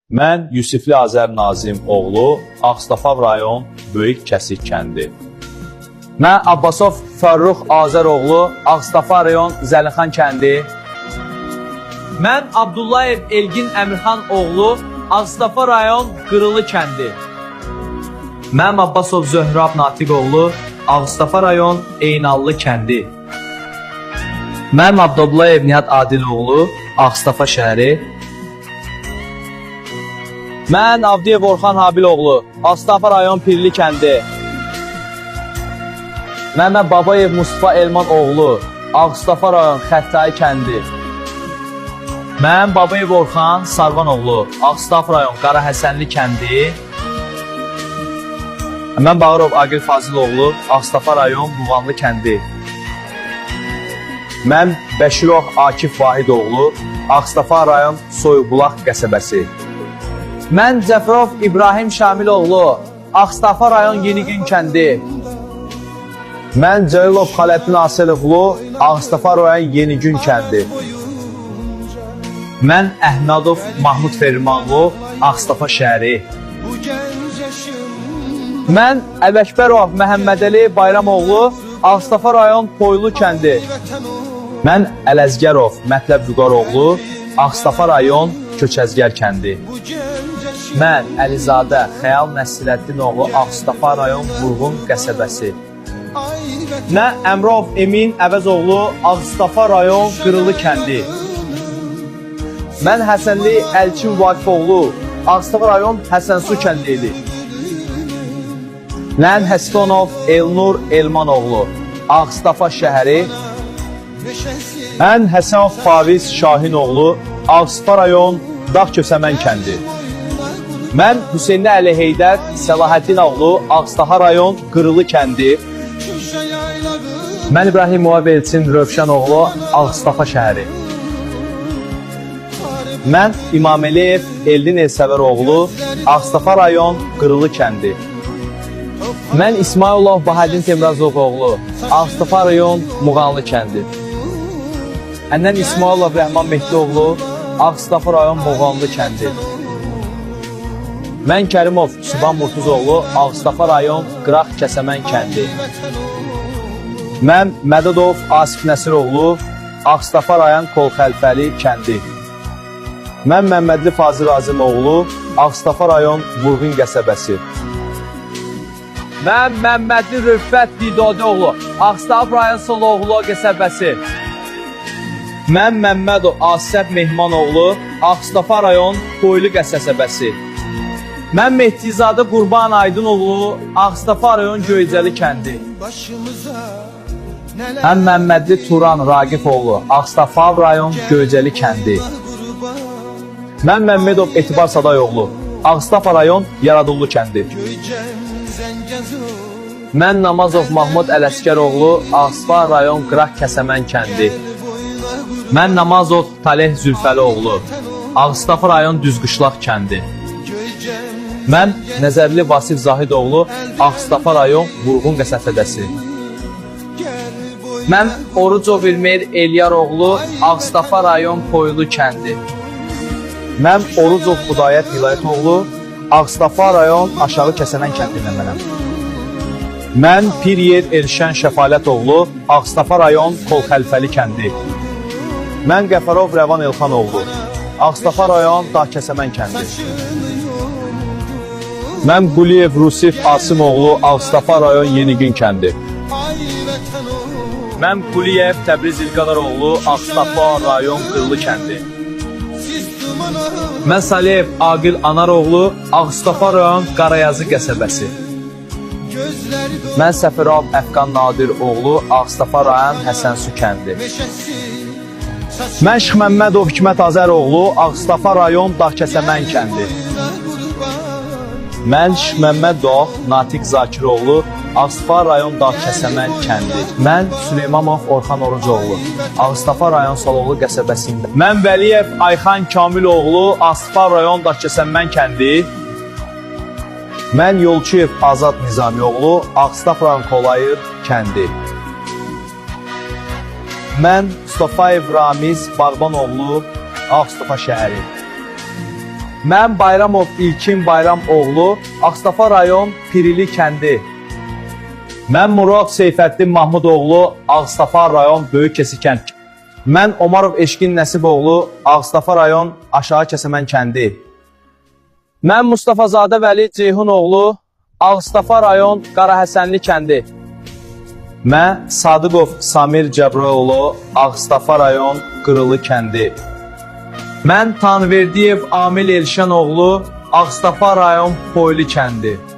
Mən Yusifli Azər Nazim oğlu, Ağstafa rayon Böyük Kəsik kəndi. Mən Abbasov Fərrux Azəroğlu, Ağstafa rayon Zəlixan kəndi. Mən Abdullayev Elgin Əmirxan oğlu, Ağstafa rayon Qırılı kəndi. Mən Abbasov Zöhrab Natiq oğlu, Ağstafa rayon Eynallı kəndi. Mən Abdullayev Nihat Adil oğlu, Ağstafa şəhəri. Mən Avdiyev Orxan Habil oğlu, Ağstafa rayon Pirli kəndi. Məmə Babayev Mustafa Elman oğlu, Ağstafa rayon Xətai kəndi. Mən Babayev Orxan Sarvan oğlu, Ağstafa rayon Qarahəsənli kəndi. Mən Bağırov Aqil Fazıloğlu, Ağstafa rayon Muğanlı kəndi. Mən Bəşirov Akif Vahidoğlu, Ağstafa rayon Soyuqbulaq qəsəbəsi. Mən Cəfərov İbrahim Şamiloğlu, Ağstafa rayon Yenigün kəndi. Mən Cəlilov Xaləddin Asiloğlu, Ağstafa rayon Yenigün kəndi. Mən Əhmədov Mahmud Fermanoğlu, Ağstafa şəhəri. Mən Ələkbərov Məhəmmədəli Bayramoğlu, Ağstafa rayon Poylu kəndi. Mən Ələzgərov Mətləb Vüqaroğlu, Ağstafa rayon Köçəzgər kəndi. Mən Əlizadə Xəyal Nəsrəddinoğlu, Ağstafa rayon Vurğun qəsəbəsi. Mən Əmrov Emin Əvəzoğlu, Ağstafa rayon Qırılı kəndi. Mən Həsənli Elçin Vaqifoğlu, Ağstafa rayon Həsənsu kəndi. Mən Həsənov Elnur Elmanoğlu, Ağstafa şəhəri. Mən Həsənov Faviz Şahinoğlu, Ağstafa rayon Dağkösəmən kəndi. Mən Hüseynli Əli Heydər Səlahəddinoğlu, Ağstafa rayon Qırılı kəndi. Mən İbrahimov Elçin Rövşənoğlu, Ağstafa şəhəri. Mən İmaməliyev Eldin Elsəvəroğlu, Ağstafa rayon Qırılı kəndi. Mən İsmailov Bahəddin Temrazoğlu, Ağstafa rayon Muğanlı kəndi. Əndən İsmailov Rəhman Mehdioğlu, Ağstafa rayon Muğanlı kəndi. Mən Kərimov Süban Murtuzoğlu, Ağstafa rayon Qıraq Kəsəmən kəndi. Mən Mədədov Asif Nəsiroğlu, Ağstafa rayon Kolxəlfəli kəndi. Mən Məmmədli Fazil Azimoğlu, Ağstafa rayon Vurğun qəsəbəsi. Mən Məmmədli Rüfət Didodoğlu, Ağstafa rayon Soloğlu qəsəbəsi. Mən Məmmədov Asəf Mehmanoğlu, Ağstafa rayon Qoylu qəsəbəsi. Mən Mehdizadə Qurban Aydınoğlu, Ağstafa rayon Göycəli kəndi. Mən Məmmədli Turan Raqifoğlu, Ağstafa rayon Göycəli kəndi. Mən Məmmədov Etibar Sadayoğlu, Ağstafa rayon Yaradullu kəndi. Mən Namazov Mahmud Ələsgəroğlu, Ağstafa rayon Qıraq Kəsəmən kəndi. Mən Namazov Taleh Zülfəlioğlu, Ağstafa rayon Düzqışlaq kəndi. Mən Nəzərli Vasif Zahidoğlu, Ağstafa rayon Vurğun qəsəbəsi. Mən Orucov İlmir Elyaroğlu, Ağstafa rayon Poylu kəndi. Mən Orucov Xudayət Vilayətoğlu, Ağstafa rayon Aşağı Kəsəmən kəndindən mənəm. Mən Piryer Elşən Şəfalətoğlu, Ağstafa rayon Kolxəlfəli kəndi. Mən Qəfərov Rəvan Elxanoğlu, Ağstafa rayon Dağkəsəmən kəndi. Mən Quliyev Rusif Asimoğlu, Ağstafa rayon Yenigün kəndi. Mən Quliyev Təbriz İlqadaroğlu, Ağstafa rayon Qırlı kəndi. Mən Saliyev Aqil Anaroğlu, Ağstafa rayon Qarayazı qəsəbəsi. Mən Səfərov Əfqan Nadir oğlu, Ağstafa rayon Həsənsu kəndi. Mən Şıxməmmədov Hikmət Azəroğlu, Ağstafa rayon Dağkəsəmən kəndi. Mən Şıxməmmədov Natiq Zakiroğlu, Ağstafa rayon Dağkəsəmən kəndi. Mən Süleymanov Orxan Orucoğlu, Ağstafa rayon Soloğlu qəsəbəsində. Mən Vəliyev Ayxan Kamiloğlu, Ağstafa rayon Dağkəsəmən kəndi. Mən Yolçuyev Azad Nizamioğlu, Ağstafa rayon Kolayır kəndi. Mən Mustafayev Ramiz Bağbanoğlu, Ağstafa şəhəri. Mən Bayramov İlkin Bayram oğlu, Ağstafa rayon Pirili kəndi. Mən Murad Seyfəddin Mahmudoğlu, Ağstafa rayon Böyük Keçi kənd. Mən Omarov Eşqin Nəsiboğlu, Ağstafa rayon Aşağı Kəsəmən kəndi. Mən Mustafazadə Vəli Ceyhunoğlu, Ağstafa rayon Qarahəsənli kəndi. Mən Sadıqov Samir Cəbrayıloğlu, Ağstafa rayon Qırılı kəndi. Mən Tanverdiyev Amil Elşənoğlu, Ağstafa rayon Poylu kəndi.